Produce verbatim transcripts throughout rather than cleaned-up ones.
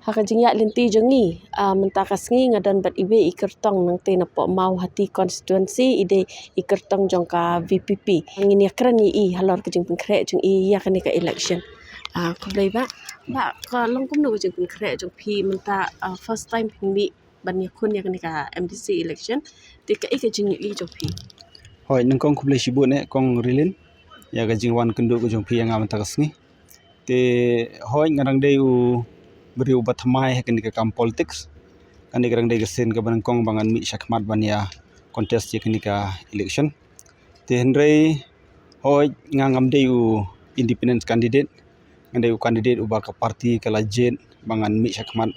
Ha ka jingïaid lynti jong ngi, ah, mynta ka sngi nga don bad iwei i kyrtong nangtei na poh Mawhati constituency, i dei i kyrtong jong ka V P P. Ngin ïakren ïa i halor ka jingpynkhreh jong i ïa kane ka election. Ah, khublei bah. Bah, ka long kumno ka jingpynkhreh jong phi mynta, ah, first time phi mih ban ïakhun ïa kane ka M D C election? Te kaei ka jingïohi jong phi? Hooid, nyngkong khublei shibun eh Kong Rilin ïa ka jingwan kynduh ka jong phi ïa nga mynta ka sngi. Te hooid, nga dang dei u briew uba thymmai ha kane ka kam politics. Kane ka dang dei ka sien kaba nyngkong ba ngan mih shakhmat ban ïa contest ïa kane ka election. Te hynrei hooid, nga ngam dei u independent candidate. Nga dei u candidate uba ka party ka la jied ba ngan mih shakhmat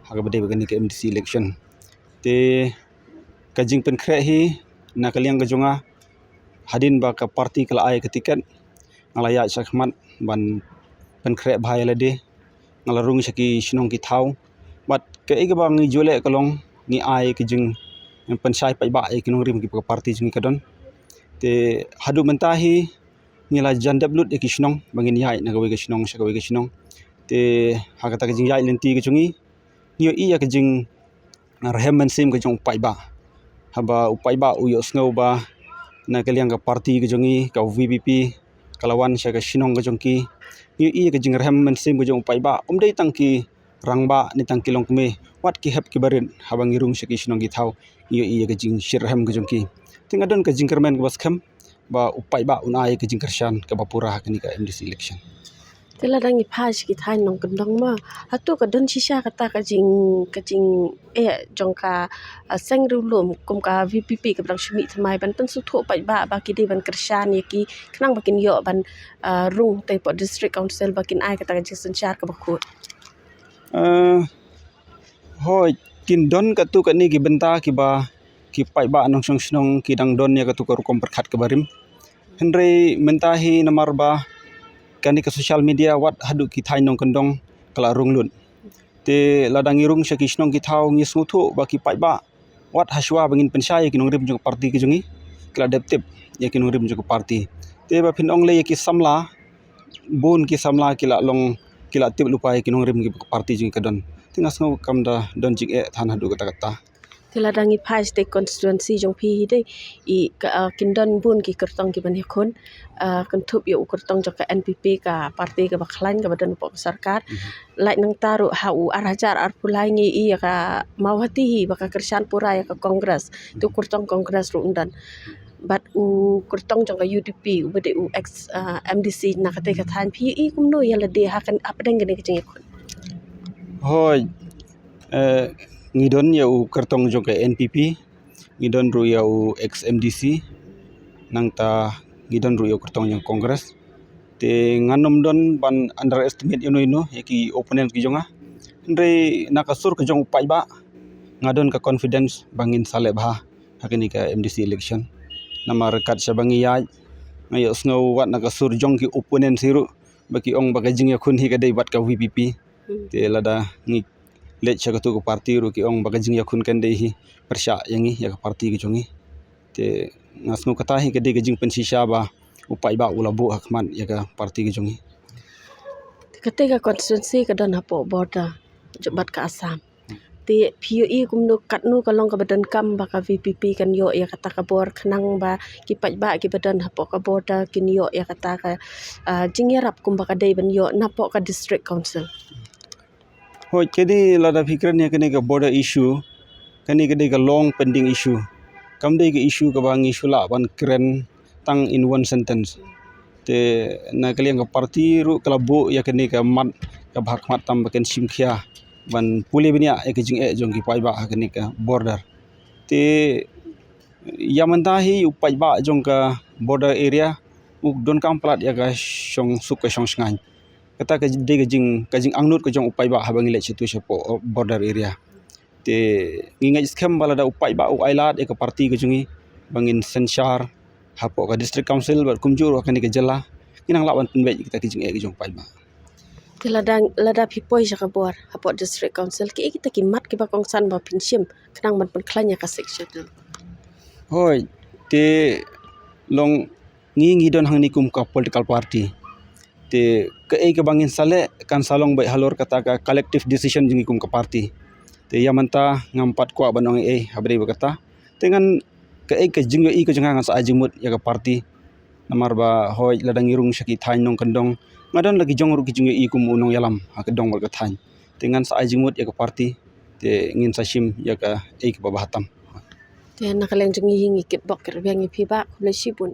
ha kaba dei ba kane ka M D C election. Te ka jingpynkhreh hi na ka liang ka jong nga, hadien ba ka party ka la ai ka ticket, nga la ïaid shakhmat ban pynkhreh bha ïa lade. Nga la rung sha ki shnong ki thaw. Bad kaei kaba ngi ju leh ka long ngi ai ka jingpynshai paidbah ïa ki nongrim kiba ka party jong ngi ka don. Te haduh mynta hi ngi la jan dep lut ïa ki shnong ba ngin ïaid na kawei ka shnong sha kawei ka shnong. Te ha kata ka jingïaid lynti ka jong ngi, ngi ïohi ïa ka jing rhem mynsiem ka jong u paidbah. Haba u paidbah u ïohsngew ba na ka liang ka party ka jong ngi, ka V P P, ka la wan sha ka shnong ka jong ki, ngi ïohi ïa ka jingrhem mynsiem ka jong u paidbah. Um dei tang ki rangbah ne tang ki longkmie, wat ki hep ki barit, haba ngi rung sha ki shnong ki thaw, ngi ïohi ïa ka jingshit rhem ka jong ki. Te nga don ka jingkyrmen kaba skhem ba u paidbah un ai ka jingkyrshan kaba pura ha kane ka M D C election. Te lada ngi phai sha ki thaiñ nongkyndong mo, hato ka don shisha kata ka jing, ka jingeh jong ka, ah, seng riewlum kum ka V P P kaba dang shu mih thymmai ban pynsngewthuh paidbah ba ki dei ban kyrshan ïa ki khnang ba kin ïoh ban, ah, rung tei poh District Council ba kin ai kata ka jingsynshar kaba khuid? Ah, hooid, kin don katto katne ki bynta kiba ki paidbah nongshong shnong ki dang don ïa katto ka rukom pyrkhat kaba rim. Hynrei mynta hi namar ba kane ka social media wat haduh ki thaiñ nongkyndong ka la rung lut. Te lada ngi rung sha ki shnong ki thaw ngi sngewthuh ba ki paidbah wat hashwa ba ngin pynshai ïa ki nongrim jong ka party ka jong ngi, ki la dep tip ïa ki nongrim jong ka party. Te ba phin ong lei ïa ki samla, bun ki samla ki la long, ki la tip lypa ïa ki nongrim kiba ka party jong ngi ka don. Te nga sngew kam da don jingeh than haduh katta katta. Te lada ngi phai sha ka constituency jong phi hi dei, i ka, ah, kin don bun ki kyrtong kiban ïakhun, ah, kynthup ïa u kyrtong jong ka N P P, ka party kaba khlaiñ kaba don hapoh ka sorkar. Mhm. Lait nangta ruh ha u ar hajar arphew lai ngi ïohi ïa ka Mawhati hi ba ka kyrshan pura ïa ka Congress. Te u kyrtong Congress ruh un don. Bad u kyrtong jong ka U D P uba dei u ex, ah, M D C na katei ka thaiñ, phi ïohi kumno ïa lade ha kan, hapdeng kane ka jingïakhun? Hooid, eh, ngi don ïa u kyrtong jong ka N P P, ngi don ruh ïa u ex M D C, nangta ngi don ruh ïa u kyrtong jong Congress. Te ngan ym don ban underestimate ïano ïano ïa ki opponent ki jong nga. Hynrei na ka sur ka jong u paidbah, nga don ka confidence ba ngin sa leh bha ha kane ka M D C election. Namar kat shaba ngi ïaid, nga ïohsngew wat na ka sur jong ki opponent hi ruh ba ki ong ba ka jingïakhun hi ka dei bad ka V P P. Hmm. Te lada ngi leit sha katto ka party ruh ki ong ba ka jingïakhun kan dei hi pyrshah ïa ngi, ïa ka party ka jong ngi. Te nga sngew kata hi ka dei ka jingpynshisha ba u paidbah u la buh ha khmat ïa ka party ka jong ngi. Te katei ka constituency ka don hapoh border jong bad ka Assam. Te phi ïohi kumno, katno ka long kaba donkam ba ka V P P kan ïoh ïa kata ka bor khnang ba ki paidbah kiba don hapoh ka border kin ïoh ïa kata ka, ah, jingïarap kumba ka dei ban ïoh napoh ka District Council? Hooid, kane lada phi kren ïa kane ka border issue, kane ka dei ka long pending issue. Kam dei ka issue kaba ngi shu lah ban kren tang in one sentence. Te na ka liang ka party ruh ka la buh ïa kane ka mat kaba ha khmat tam ba kan shim khia ban pule bniah ïa ka jingeh jong ki paidbah ha kane ka border. Te ïa mynta hi u paidbah jong ka border area u donkam palat ïa ka shong suk ka shong shngaiñ. Kata ka dei ka jing, ka jingangnud ka jong u paidbah haba ngi leit sha tu shapoh border area. Te ngi ngeit skhem ba lada u paidbah u ailad ïa ka party ka jong ngi ba ngin synshar hapoh ka District Council bad kumjuh ruh ha kane ka jylla, ngin nang lah ban pynbeit ïa kita ki jingeh ki jong u paidbah. Te lada, lada phi poi sha ka bor hapoh District Council, kiei kita ki mat kiba kongsan ba phin shim khnang ban pynkhlaiñ ïa ka Sixth Schedule? Hooid, te long ngi, ngi don hangne kum ka political party. Te kaei kaba ngin sa leh kan sa long beit halor kata ka collective decision jong ngi kum ka party. Te ïa mynta ngam pat kwah ban ong ei ei ha bynta kata. Te ngan kaei ka jingïohi ka jong nga ngan sa ai jingmut ïa ka party. Namar ba hooid lada ngi rung sha ki thaiñ nongkyndong, nga don la ki jong ruh ki jingïohi kum u nongïalam ha ka dong bad ka thaiñ. Te ngan sa ai jingmut ïa ka party, te ngin sa shim ïa kaei kaba bha tam. Te na ka liang jong ngi hi ngi kitbok kitrwiang ïa phi Bah, khublei shibun.